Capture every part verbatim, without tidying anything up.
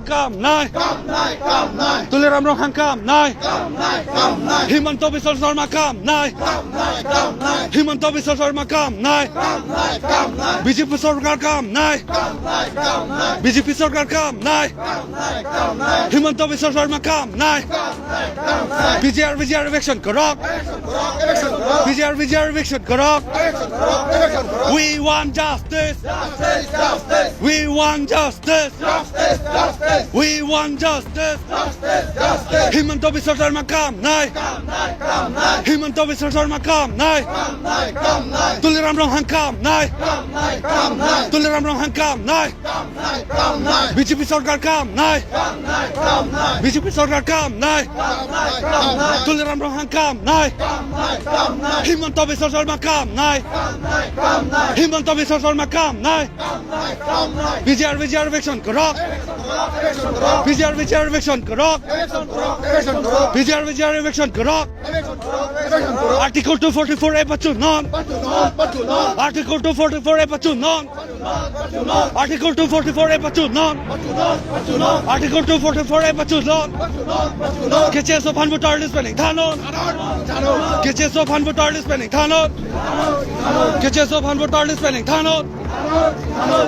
Kam nai. Kam nai, kam nai. Tuliram Ronghang kam nai. Kam nai, kam nai. Himanta Biswa Sarma kam nai. Kam nai, kam nai. Himanta Biswa Sarma kam nai. Kam nai, kam nai. B J P sorkar kam nai. Kam nai, kam nai. B J P sorkar kam nai. Kam nai, kam nai. Himanta Biswa Sarma kam nai. Kam nai, kam nai. P G R, P G R eviction korok. Eviction korok, eviction korok. P G R, P G R eviction korok. Eviction korok, eviction korok. We want justice. Justice, justice. We want justice. Justice, justice. We want justice. Justice, justice. Himanta Biswa Sarma kam nai. Kam nai, kam nai. Himanta Biswa Sarma kam nai. Kam nai, kam nai. Tuliram Ronghang kam nai. Kam nai, kam nai. Tuliram Ronghang kam nai. Kam nai, kam nai. B J P sorkar kam nai. Kam nai, kam nai. B J P sorkar kam nai. Kam nai, kam nai. Tuliram Ronghang kam nai. Kam nai, kam nai. Himanta Biswa Sarma kam nai. Kam nai, kam nai. Himanta Biswa Sarma kam nai. Kam nai, kam nai. P G R, P G R eviction korok. Eviction korok, eviction korok. P G R, P G R eviction korok. Eviction korok, eviction korok. P G R, P G R eviction korok. Eviction korok, eviction korok. Article two forty-four A pachunon. Pachunon, pachunon. Article two forty-four A pachunon. Pachunon, pachunon. Article two forty-four A pachunon. Pachunon, pachunon. Article two forty-four A pachunon. Pachunon, pachunon. Keche aso aphan voter list pen ingthanon. Ingthanon, ingthanon. Keche aso aphan voter list pen ingthanon. Ingthanon, ingthanon. Keche aso aphan voter list pen ingthanon.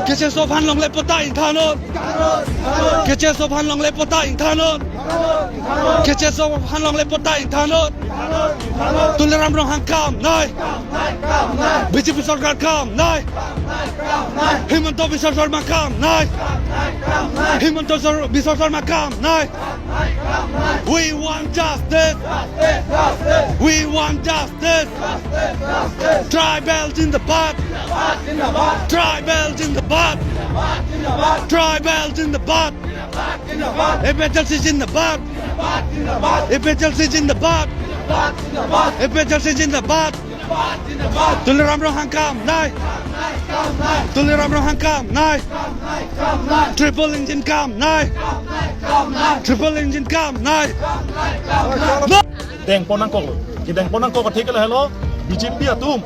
Keche aso aphan longle patta ingthanon. Keche aso aphan longle patta ingthanon. Keche aso aphan longle patta ingthanon. Tuliram Ronghang kam nai. B J P sorkar kam nai. Himanta Biswa Sarma kam nai. Himanta Sar-, Biswa Sarma kam nai. We want justice. We want justice. Tribal zindabad. Tribal zindabad. Tribal zindabad. A P H L C zindabad. A P H L C zindabad. A P H L C zindabad. Tuliram Ronghang kam nai. Tuliram Ronghang kam nai. Triple engine kam nai. Triple engine kam nai. Dengpon nangkok. Kedengpon nangkok athe ke lahelo B J P atum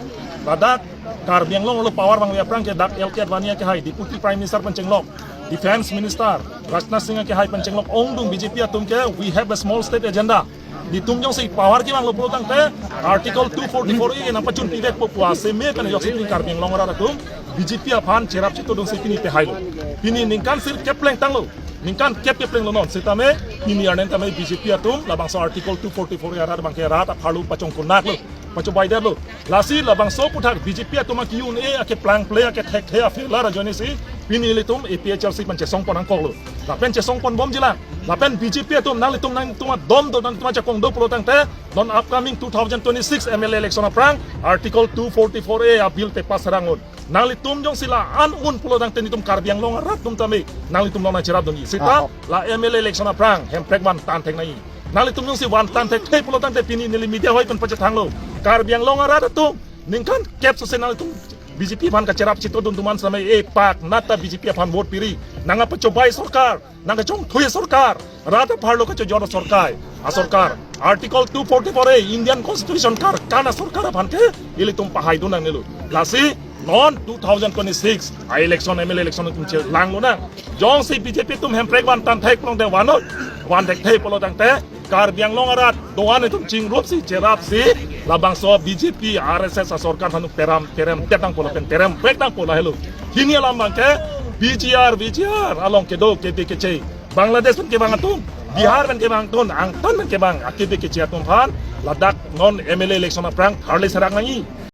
ladak Karbi Anglong arlo power vangve aphrang ke dak L K Advani akehai Deputy Prime Minister pen chenglok, Defence Minister Rajnath Singh akehai pen chenglok ongdung B J P atum ke, "We have a small state agenda." Nelitum jongsi power kevanglo pulo tangte Article two forty-four A nangpachun pivekpo pu aseme pen joksi pini Karbi Anglong arat atum B J P aphan cherap chitodunsi pini pehailo. Pini ningkan sirkep plengtanglo. Ningkan kep keplenglo non. Setame pini arni tame B J P atum labangso Article two forty-four A arat abangke rat apharlo pachongkonaklo, pachobaidetlo. Lasi labangso aputhak B J P atum ake-un-e, akeplang ple, akethekthe a-failure ajoinesi pini ilitum A P H L C pen chesongpon nangkoklo. Lapen chesongponbomjilang. Lapen B J P atum nanglitum, nanglitum adom do, nanglitum ajakong do pulo tangte non upcoming two thousand twenty-six M L A election aphrang Article two forty-four A a-bill te pass rangun. Nanglitum jongsi la-an un pulo tangte nelitum Karbi Anglong arat atum tame nanglitum along nangcherapdunji. Seta Ah, oh. la M L A election aphrang hemprek vantan thek nangji. Nanglitum jongsi vantan thekthe pulo tangte pini neli media hoi pen pachethanglo. Karbi Anglong arat atum ningkan kep sose nanglitum B J P aphan kacherap chitodun atum an setame, e pak nata B J P aphan vote piri. Nangkapachobai sorkar, nangkachongthui sorkar, rat apharlo kachojor sorkar, a-sorkar. Article two forty-four A Indian Constitution karkan a-sorkar aphan ke ilitum pahaidun nangnelo. Lasi non two thousand twenty-six a-election, M L A election atum chelanglo nang. Jongsi B J P atum hemprek vantan thek pulo tangte vannon, van thekthe pulo tangte Karbi Anglong arat do-an atum chingrumsi cherapsi labangso B J P R S S a-sorkar aphan peram, perem tet nangpo lapen perem vek nangpo lahelo. Hini alam abangke B G R, V G R along kedo kebe keche, Bangladesh pen kevang atum, Bihar pen kevang atum, angtan pen kevang akebe keche atum aphan ladak non M L A election aphrang tharli serak nangji.